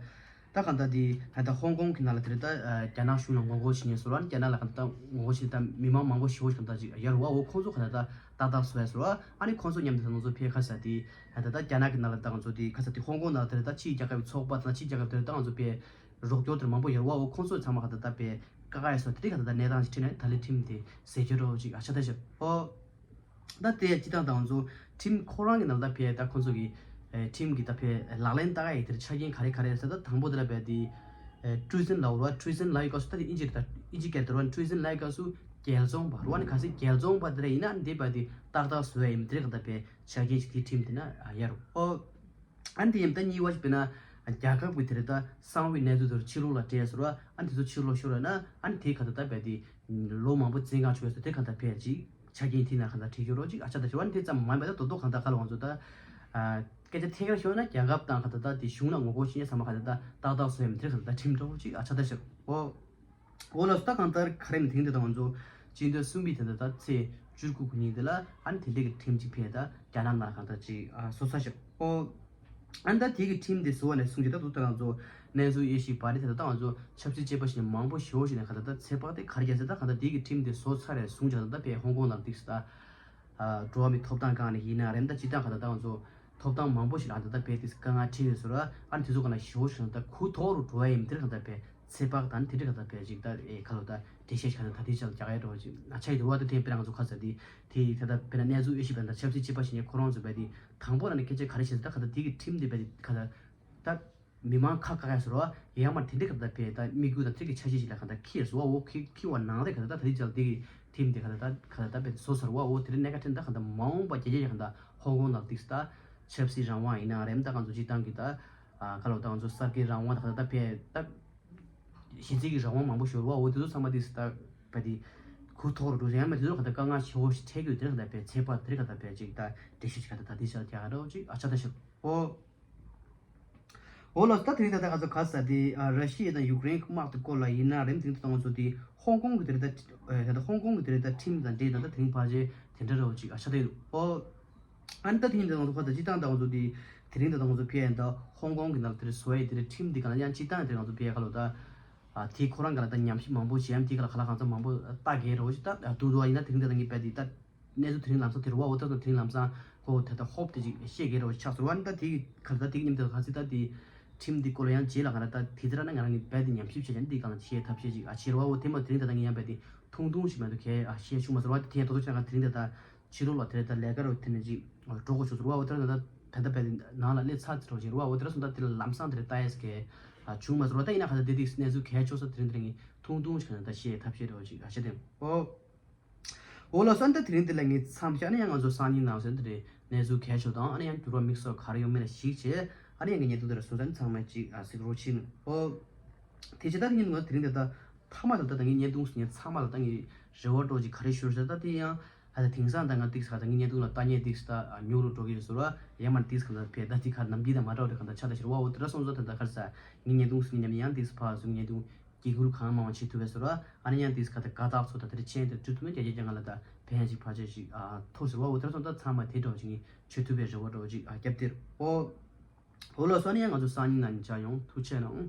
ད་གང་ལྟར་དེ་ད་ལྟ་ཧོང་ཀོང་གི་ནང་ལ་དེ་རེད་ད་རྒྱ་ནག་གཞུང་ལ་ངོ་རྒོལ་བྱེད་མཁན་བཟོ་འདྲ་རྒྱ་ནག་ལ་གང་ལྟར་ངོ་རྒོལ་བྱེད་ད་མི་མང་མང་པོ་ཞེ་པོ་ཞིག་གང་ལྟར་ཅིག་ཡོད་རེད་བ་འོ་ཁོང་ཚོ་གང་ལྟར་ད་ཏག་ཏག་བཟོ་ཡ་བཟོ་འདྲ་ཨ་ནི་ཁོང་ཚོ་མཉམ་དུ་ད་ང་ཚོ་ཕེ་ཁ་ས་དེ་ད་ད་རྒྱ་ནག་གི་ནང་ལ་ད་ང་ཚོ་དེ་ཁ་ས་དེ་ཧོང་ཀོང་ནང་ལ་དེ་རེད་ད་ཕྱིའི་རྒྱལ་ཁབ་ཀྱི་ཚོགས་པ་དང་ཕྱིའི་རྒྱལ་ཁབ་དེ་རེད་ད་ང་ཚོ་ཕེ་རོགས་སྐྱོར་དེ་མང་པོ་ཡོད་རེད་བ་འོ་ཁོང་ཚོ་ཚང་མ་གང་ལྟར་ད་ཕེ་ཀ་ཀ་ཡ་སོ་དེ་རིགས་གང་ལྟར་ད་གནས་སྟངས་ཤིག་ཁྲིད་ནས་ད་ལི་ཁྲིམས་དེ་ཟེར་རྒྱུ་འདྲ་བོ་ཅིག་ཨ་ཆགས་བསྡད་ཤག་འོ། ད་དེ་སྤྱི་བཏང་དང་ང་ཚོ་ཁྲིམས་ཁོ་རང་གི་ནང་ལ་ཕེ་ད་ཁོ་ཚོ་གི་ཨེ་ཁྲིམས་ཀྱི་ད་ཕེ་ལག་ལེན་བསྟར་ཡ་ཡི་དེར་ཆ་རྐྱེན་ག་རེ་ག་རེ་ཟེར་ད་དང་པོ་དེ་ལ་ཕེ་དེ་ཨེ་ཊི་རི་ཟན་ལབ་ར་ཊི་རི་ཟན་ལབ་ཡི་སྐབས་སུ་ད་དེ་ཨིན་ཇི་རེད་ད་ཨིན་ཇི་སྐད་དུ་ར་ཊི་རི་ཟན་ལབ་ཡི་སྐབས་སུ་རྒྱལ་བཙོང་པ་ར་ནི་ག་ཚོད་རྒྱལ་བཙོང་པ་དེ་ར་ཡིན་ན་འདི་ཕེ་དེ་ཏག་ཏག་བཟོ་ཡ་ཡིན་དེ་རེད་ག་ད་ཕེ་ཆ་རྐྱེན་ཅིག་དེ་ཁྲིམས་དེ་ན་ཡ་རུ་ཨོ། ཨ་ནི་དེ་ཡིན་ད་གཉིས་པ་ཞིག་དཔེར་ན་རྒྱལ་ཁབ་ཀྱི་དེ་རེད་ད་གསང་བའི་གནས་ཚུལ་དེ་ཕྱི་ལོགས་ལ་སྤྲད་སོང་ར་ཨ་ནི་དེ་ཚོ་ཕྱི་ལོགས་ཤོར་ར་ན་ཨ་ནི་དེ་ག་ད་ད་ཕེ་དེ་ལོ་མང་པོ་འཛིན་གང་བྱུང་བས་སོ་དེ་ག་ད་ཕེ་ཅིག་ཆ་རྐྱེན་དེ་ན་ག་ད་བྲིས་ཤོར་རོགས་ཅིག་ཨ་ཆ་ད་ཤོར་བ་ནི་དེ་ཙམ་མ་ཡིན་པ་ད་དོ་དོ་ག་ད་ག་ལ་ང་ཚོ་ད་སྐད་ཆ་ཐད་ཀར་ཤོར་ན་རྒྱལ་ཁབ་དང་ག་ད་ད་དེ་གཞུང་ལ་ངོ་རྒོལ་བྱེད་མཁན་ཚང་མ་ག་ད་ད་ཏག་ཏག་བཟོ་ཡ་མི་དེ་ག་ད་ད་ཁྲིམས་འགྲོ་རོགས་ཅིག་ཨ་ཆ་ད་ཤོར་འོ། འོ་ལགས་སོ། ད་གང་ལྟར་ག་རེ་ནི་དེང་དུས་ད་ང་ཚོ་སྤྱི་ཟླ་གསུམ་པའི་དེ་ད་ད་ཚེས་བཅུ་དགུ་གི་ཉིན་དེ་ལ་ཨ་ནི་དེ་འདྲས་ཀྱི་ཁྲིམས་ཅིག་ཕེ་ད་རྒྱ་ནག་ནང་གང་ལྟར་ཅིག་ཨ་བཟོ་ས་ཞིག་ཨོ། ཨ་ནི་ད་དེ་གི་ཁྲིམས་དེ་བཟོ་བ་ནས་བཟུང་ཅིག་ད་དུ་ད་ང་ཚོ་གནས་ཚུལ་དབྱེ་ཞིབ་པ་རེད་དེ་ད་ད་ང་ཚོ་ཆབ་སྲིད་དཔྱད་པ་ཞིག་ནས་མང་པོ་ཞེ་པོ་ཞིག་ནས་གང་ལྟར་ད་ཚོད་དཔག་དེ་ག་རེ་རྒྱག་ཟེར་ད་གང་ལྟར་དེ་གི་ཁྲིམས་དེ་བཟོ་ཚར་རེད་བཟུང་ཅིག་ད་ད་ཕེ་ཧོང་ཀོང་ནང་འདུག་ཟེར་ད། འགྲོ་བ་མིའི་ཐོབ་ཐང་སྒང་ནས་ཡིན་ན་རེད་ད་སྤྱི་བཏང་ག་ད་ད་ང་ཚོ་ཐོབ་ཐང་མང་པོ་ཞིག་ལ་ད་ད་ཕེ་དེ་དཀའ་ངལ་འཕྲད་ཡོད་ཟེར་ར་ཨ་ནི་དེ་ཚོ་ག་ན་ཞེ་པོ་ཞིག་ད་གུ་དོག་རུ་འགྲོ་བ་ཡིན་དེར་ག་ད་ཕེ་ཚེ་དཔག་དང་དེ་འདྲ་ག་ད་ཕེ་ཅིག་ད་ཨེ་ཁ་ལོ་ད་དེ་ཤེས་ཤིག་ད་ད་དེ་ཆ་རྒྱག་ཡ་འགྲོ་བ་ཅིག་ན་ཆ་ཡི་འགྲོ་བ་དེ་དེ་ཕེ་ང་ཚོ་ཁ་ཚ་དེ་དེ་ད་ད་ཕེ་ན་གནས་ཚུལ་དབྱེ་ཞིབ་པ་ད་ཆབ་སྲིད་དཔྱད་པ་ཞིག་ནས་ཁོ་རང་ཚོ་ཕེ་དེ་དང་པོ་ར་ནས་སྐད་ཆ་ག་རེ་བཤད་ད་ག་ད་དེ་གི་ཁྲིམས་དེ་ཕེ་དེ་ག་ད་ད། མི་མང་ཁ་བཀག་ཡ་ཟེར་བ་ཡང་མ་དེ་འདྲའི་ག་ད་ཕེ་ད་དམིགས་ཡུལ་དང་དེ་གི་ཆ་ཤས་ཤིག་ལ་ག་ད་ཁྱི་ཟེར་བ་འོ་ཁྱི་ཁྱི་བ་ནང་རེ་ག་ད་ད་དེ་ཅག་དེ་གི་ཐིམ་དེ་ག་ད་ད་ག་ད་ད་ཕེ་བཟོ་ཟེར་བ་འོ་དེ་རེ་གནད་ཀ་ཕྲན་ད་ག་ད་མ་འོངས་པ་རྒྱ་རྒྱ་ཡ་ག་ད་ཧོང་ཀོང་ནང་ཏིག་ད་ཆབ་སྲིད་རང་དབང་ཡིན་ན་རེམ་ད་ག་ཚོ་སྤྱི་བཏང་གི་ད་ག་ལོ་ད་ག་ཚོ་གསར་བརྗེའི་རང་དབང་ད་ག་ད་ད་ཕེ་ད་གཞི་རྩའི་གི་རང་དབང་མང་པོ་ཤོར་བ་འོ་དེ་ཚོ་ཚང་མ་ཏིག་ད་ཕེ་དེ་གུ་ཐོག་རུ་འགྲོ་ཡང་མ་དེ་ཚོ་ག་ད་དཀའ་ངལ་ཆེ་བོ་ཞིག་འཕྲད་གི་ཡོད་དེ་རེ་ག་ད་ཕེ་ཚེ་དཔག་དེ་རེ་ག་ད་ཕེ་ཅིག་ད་འགྲེལ་བཤད་ཅིག་ག་ད་ད་དེ་ཤ་རྒྱག་རོགས་ཅིག་ཨ་ཆ་ད་ཤོད་འོ། འོ་ལགས་སོ། ད་དེ་རིང་ད་ལྟ་ང་ཚོ་ག་ས་དེ་ཨ་ར་ཤི་ཡ་དང་ཡུཀ་རེན་གྱི་དམག་དེ་སྐོར་ལ་ཡིན་ན་རེད། དེ་རིང་ད་ལྟ་ང་ཚོ་དེ་ཧོང་ཀོང་གི་དེ་རིང་ད་ད་ལྟ་ཧོང་ཀོང་གི་དེ་རིང་ད་ཁྲིམས་དང་འབྲེལ་ད་ལྟ་དེ་རིང་ཕལ་ཆེར་དེ་འདྲ་རེད་ཅིག་ཨ་ཆ་དེ་འདུག་ཨོ། ཨ་ནི་ད་དེ་རིང་ད་ང་ཚོ་ག་ས་སྤྱི་བཏང་ད་ང་ཚོ་དེ་དེ་རིང་ད་ལྟ་ང་ཚོ་ཕེ་ཡན་ད་ཧོང་ཀོང་གི་ནང་དེ་རིང་བཟོ་ཡ་དེ་རིང་ཁྲིམས་དེ་ག་ན་ཡང་སྤྱི་བཏང་དེ་རིང་ང་ཚོ་ཕེ་ཡ་ག་ལོ་ད་ཨ་དེ་ཁོ་རང་ག་ལ་ད་ཉམས་ཞིབ་མང་པོ་བྱས་ཡམ་དེ་ག་ལ་ག་ལ་གང་ཚ་མང་པོ་ལྟ་གེ་རེད་ཅིག་ད་དུ་དུ་ཨ་ཡིན་ན་དེ་རིང་ད་ལྟ་ངས་ཕེ་དེ་ད། གནས་ཚུལ་དེ་རིང་ལམ་སང་དེ་རུ་བ་འོ་ད་དང་དེ་རིང་ལམ་སང་ཁོ་དེ་ལྟ་ཧོབ་དེ་ཅིག་ཤེས་དགོས་རོ་ཆགས་སོང་བ་ནི་ད་དེ་གི་ག་ལ་ད་དེ་གི་མཉམ་དུ་ག་ཚིག་ད་དེ་ཁྲིམས་འདི་སྐོར་ལ་ཡང་རྗེས་ལ་ག་ལ་ད་དེ་ཚེ་ར་ན་ང་རང་གི་རྦད་དེ་ཉམས་ཞིབ་བྱས་ཀྱང་འདི་གང་ལ་ཤེས་ཐབས་ཤེས་ཅིག་ཨ་ཤེས་རོ་བ་འོ་དེ་མ་དེ་རིང་ད་ད་ངས་ཡང་རྦད་དེ་ཐུང་ཐུང་ཞིག་མ་གཏོགས་གས་ཨ་ཤེས་བྱུང་མ་སོང་བ་དེ་ཡང་དོ་དོ་ཆ་ང་དེ་རིང་ད་ད་ཕྱི་ལོགས་ལ་དེ་རེ་ད་ལས་ཀ་རོ་དེ་ནས་ཅིག་འགྲོ་དགོས་བྱུང་སོང་བ་འོ་དེ་ར་ད་ད་ད་རྦད་དེ་ནང་ལ་སླེབས་ཚར་ཚེ་རོ་ཅིག་རོ་བ་འོ་དེ་ར་སོང་ད་དེ་ལ་ལམ་སང་དེ་རེ་ལྟ་ཡས་གས་ཨ་བྱུང་མ་སོང་བ་ད་ཡིན་ན་ག་ད་དེ་དེ་གནས་ཚུལ་གས་ཆོག་ས་དེ་རིང་དེ་རིང་ངས་ཐུང་ཐུང་ཞིག་ང་ད་ཤེས་ཐབས་ཤེས་རོ་ཅིག་ཨ་ཤེས་དེ་འོ། འོ་ལགས་སོ། ཨ་ནི་ད་དེ་རིང་འདི་ལ་ངས་མཚམས་བཞག་ཨ་ནི་ཡང་ང་ཚོ་སང་ཉིན་ནང་སོན་དེ་རེད་གནས་ཚུལ་གལ་ཆེ་དང་ཨ་ནི་ཡང་འགྱུར་བ་དམིགས་བསལ་ག་རེ་ཡོང་མིན་ལ་གཞིགས་བྱས་ཨ་ནི་ཡང་ངའི་ཉེས་རྡུང་དེ་ར་སོང་ཙང་ཚང་མས་ཅིག་ཨ་གཟིགས་རོགས་བྱེད་ནས་ཨོ། དེ་བྱས་ད་དེ་ཉིན་ང་དེ་རིང་འདི་ད་མཐའ་མ་ལ་ད་ད་ངའི་ཉེས་རྡུང་སོང་ཉིན་ཚང་མ་ལ་ད་ངའི་རེ་བ་འགྲོ་ཅིག་ག་རེ་ཤོར་ཟེར་ད་དེ་ཡང་ཨ་ད་དེང་སང་ད་ང་ཏིག་ས་ད་ངའི་ཉེས་རྡུང་ལ་ལྟ་ཉེས་ཏིག་ས་ད་ཉུག་རུ་འགྲོ་གི་ཡོད་ཟེར་བ་ཡང་མ་ཏིག་ས་ད་ཕེ་ད་དེ་ཁ་ནམ་གྱི་ད་མ་འགྲོ་རེ་ག་ད་ཆ་ད་ཤོར་བ་འོ་དེ་ར་སོང་ཙང་ད་ད་ག་རེ་ས་ངའི་ཉེས་རྡུང་སོང་ཉིན་ཡང་ཏིག་ས་ཕ་སོང་ཉེས་རྡུང་། སྐྱེ་ཁུར་གང་མང་བ་བྱེད་ཐུབ་པའི་བཟོ་འདྲ་ཨ་ནི་ཡང་དེས་ཁ་ད་དགའ་རྟགས་ཚོ་ད་དེ་ཆེན་དུ་འགྲུབ་ཐུབ་ན་རྒྱ་རྒྱ་རྒྱ་ང་ལ་ད་ཕན་ཡ་ཅིག་ཕལ་ཆེར་ཞིག་ཨ་ཐོབ་ཟེར་བ་འོ་དེར་སོང་ད་ཚང་མ་དེ་འདྲ་བ་ཅིག་ངས་བྱེད་ཐུབ་པའི་རེ་བ་འདྲ་བ་ཅིག་ཨ་བརྒྱབ་སྟེར་ཨོ། འོ་ལགས་སོ་ཨ་ནི་ཡང་ང་ཚོ་སང་ཉིན་ནང་མཇལ་ཡོང་ཐུགས་རྗེ་གནང་།